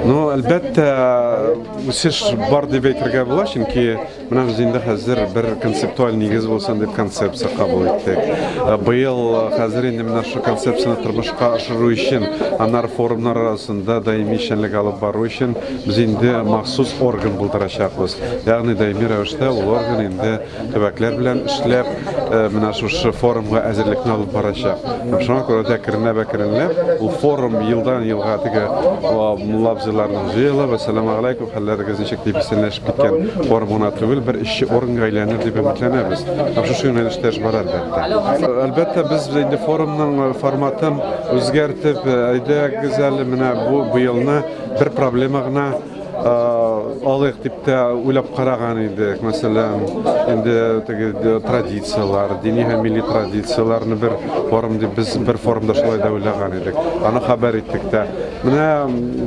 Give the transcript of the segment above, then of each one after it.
Ну, әлбәттә, үсеш бар дип әйтергә була, чөнки менә без инде хәзер бер концептуаль нигез булсын дип концепция кабул иттек. Быел хәзер инде менә шул концепцияне тормышка ашыру өчен, аннары форумнар арасында даими эшчәнлек алып бару өчен без инде махсус орган булдырачакбыз. Ягъни даими рәвештә ул орган инде төбәкләр белән эшләп, менә шушы форумга әзерлекне алып барачак. Һәм шуңа күрә дә әкренләп-әкренләп ул форум елдан-елга теге мулла абзыйларның җыелып, әссәламү алейкум, хәлләрегез ничек дип исәнләшеп киткән форум гына түгел, бер эшче органга әйләнер дип өметләнәбез. Һәм шушы юнәлештә эш бара, әлбәттә. Әлбәттә, без инде форумның форматын үзгәртеп, әйдәгез әле менә бу быелны бер проблема гына алыйк дип тә уйлап караган идек. Мәсәлән, инде теге традицияләр, дини һәм милли традицияләрне бер форум дип без бер форумда шулай да уйлаган идек. Аны хәбәр иттек тә. Менә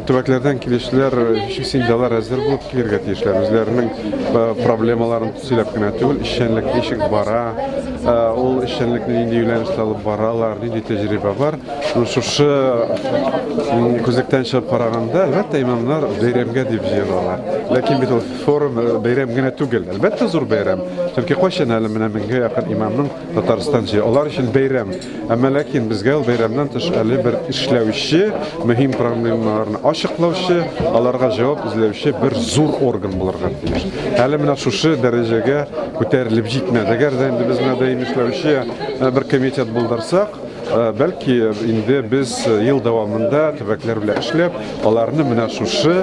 төбәкләрдән килүчеләр һичшиксез инде алар әзер булып килергә тиешләр. Үзләренең проблемаларын сөйләп кенә түгел, эшчәнлек ничек бара, ул эшчәнлекне нинди юнәлештә алып баралар, нинди тәҗрибә бар. Шушы күзлектән чыгып караганда, әлбәттә, имамнар бәйрәмгә дип җыелалар. Ләкин бит ул форум бәйрәм генә түгел. Әлбәттә, зур бәйрәм. Чөнки кайчан әле менә меңгә якын имамның Татарстан җыя. Алар өчен бәйрәм. Әмма ләкин безгә ул бәйрәмнән тыш әле бер эшләүче, мөһим проблемаларны ачыклаучы, аларга җавап эзләүче бер зур орган булырга тиеш. Әле менә шушы дәрәҗәгә күтәрелеп җитмәде. Әгәр дә инде без менә даими эшләүче бер комитет булдырсак, Бәлки инде без ел дәвамында төбәкләр белән эшләп, аларны менә шушы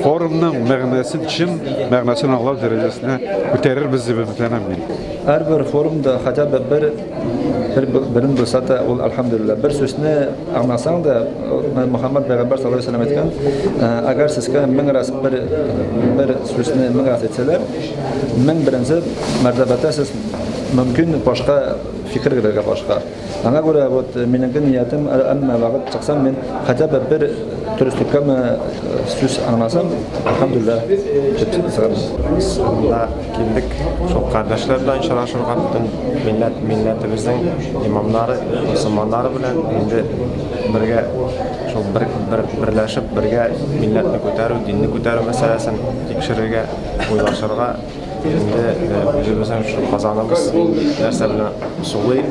форумның мәгънәсен, чын мәгънәсен аңлау дәрәҗәсенә күтәрербез дип өметләнәм мин. Һәрбер форумда хотя бы бер бер белем булса да, ул әлхәмдүлилләһ. Бер сүзне аңласаң да, Мөхәммәд пәйгамбәр саллаллаһу алейһи ва сәлләм әйткән, әгәр сезгә 1000 раз бер бер сүзне 1000 раз әйтсәләр, 1001-нче мәртәбәдә сез мөмкин башка фикер керергә башка. Аңа күрә вот минемке ниятем, әмма вакыт чыксам, мин хотя бы бер дөреслеккәме сүз аңласам, әлхәмдүлилләһ, дип чыгармын. Без монда килдек шул кардәшләр белән очрашырга, бөтен милләт, милләтебезнең имамнары, мөселманнары белән инде бергә шул бер, бер, берләшеп, бергә милләтне күтәрү, динне күтәрү мәсьәләсен тикшерергә, уйлашырга. Инде үзебезнең шул Казаныбыз нәрсә белән сулый,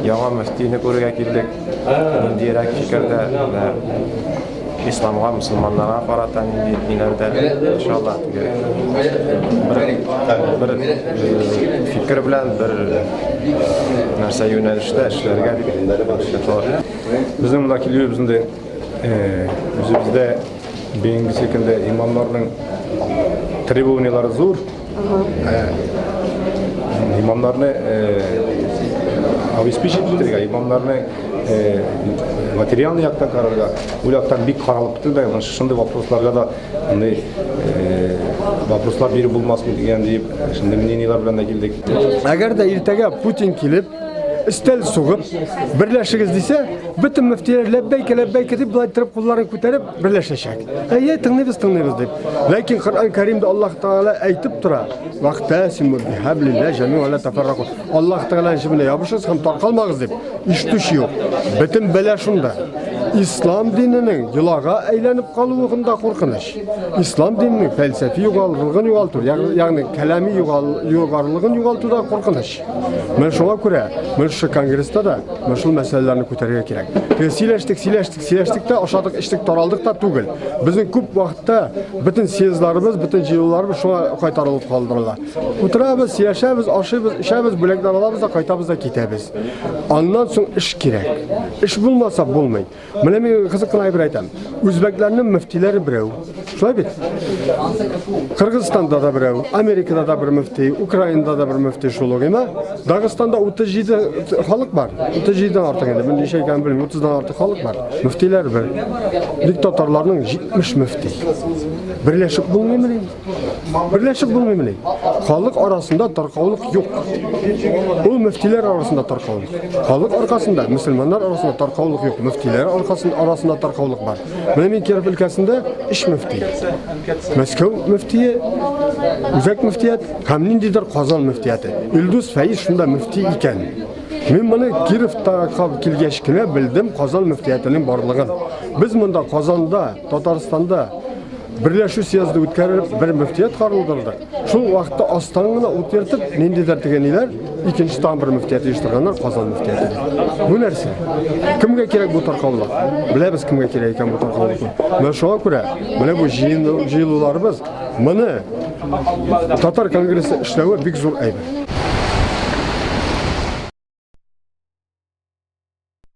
яңа мөфтине күрергә килдек. Ниндирәк фикердә, исламга, мөселманнарга карата нинди ниләрдә, иншалла, бер, бер фикер белән, бер нәрсә юнәлештә эшләргә дип. Безнең монда килүебез инде үзебездә Бүгенге көндә имамнарның требованияләре зур. Имамнарны обеспечить итәргә, имамнарны материальный яктан карарга, ул яктан бик каралып бетелмәгән. Шундый вопросларга да мондый вопрослар биреп булмасмы дигән дип, шундый мнениеләр белән дә килдек. Әгәр дә иртәгә Путин килеп, өстәл сугып, берләшегез дисә, бөтен мөфтиләр ләббәйкә, ләббәйкә дип былай торып кулларын күтәреп берләшәчәк. Әйе, тыңлыйбыз, тыңлыйбыз дип. Ләкин Коръән Кәримдә Аллаһ Тәгалә әйтеп тора: "Вахтасиму бихаблилла җәми'ан ва ла тафарраку". Аллаһ Тәгаләнең җебенә ябышыгыз һәм таркалмагыз дип. Ишетүче юк. Бөтен бәла шунда. Ислам диненең йолага әйләнеп калуы гында куркыныч. Ислам диненең фәлсәфи югарылыгын югалту, ягъни кәлами югарылыгын югалту да куркыныч. Менә шуңа күрә, менә шушы конгресста да менә шул мәсьәләләрне күтәрергә кирәк. Теге сөйләштек, сөйләштек, сөйләштек тә, ашадык, эчтек, таралдык та түгел. Безнең күп вакытта бөтен съездларыбыз, бөтен җыелуларыбыз шуңа кайтарылып калдырыла. Утырабыз, сөйләшәбез, ашыйбыз, эчәбез, бүләкләр алабыз да кайтабыз да китәбез. Аннан соң эш кирәк. Эш булмаса булмый. Менә мин кызык кына әйбер әйтәм. Үзбәкләрнең мөфтиләре берәү. Шулай бит? Кыргызстанда да берәү, Америкада да бер мөфти, Украинада да бер мөфти шул ук, әмма Дагыстанда 37 халык бар. 37-дән артык инде, мин ничә икәнен белмим, 30-дан артык халык бар. Мөфтиләр бер. Бик татарларның 70 мөфти. Берләшеп булмыймыни? Берләшеп булмыймыни? Халык арасында таркаулык юк. Ул мөфтиләр арасында таркаулык. Халык аркасында, мөселманнар арасында таркаулык юк. Мөфтиләр аркасында арасында таркаулык бар. Менә мин Киров өлкәсендә өч мөфти. Мәскәү мөфтие, Үзәк мөфтият һәм ниндидер Казан мөфтияте. Илдус Фәиз шунда мөфти икән. Мин моны Кировта килгәч кенә белдем Казан мөфтиятенең барлыгын. Без монда Казанда, Татарстанда берләшү съезды үткәреп бер мөфтият корылдырдык. Шул вакытта астан гына ут йөртеп, ниндидер теге ниләр, икенче тагын бер мөфтият оештырганнар, Казан мөфтияте дип. Бу нәрсә? Кемгә кирәк бу таркаулык? Беләбез кемгә кирәк икән бу таркаулык. Менә шуңа күрә менә бу җыен җыелуларыбыз моны Татар конгрессы эшләве бик зур әйбер.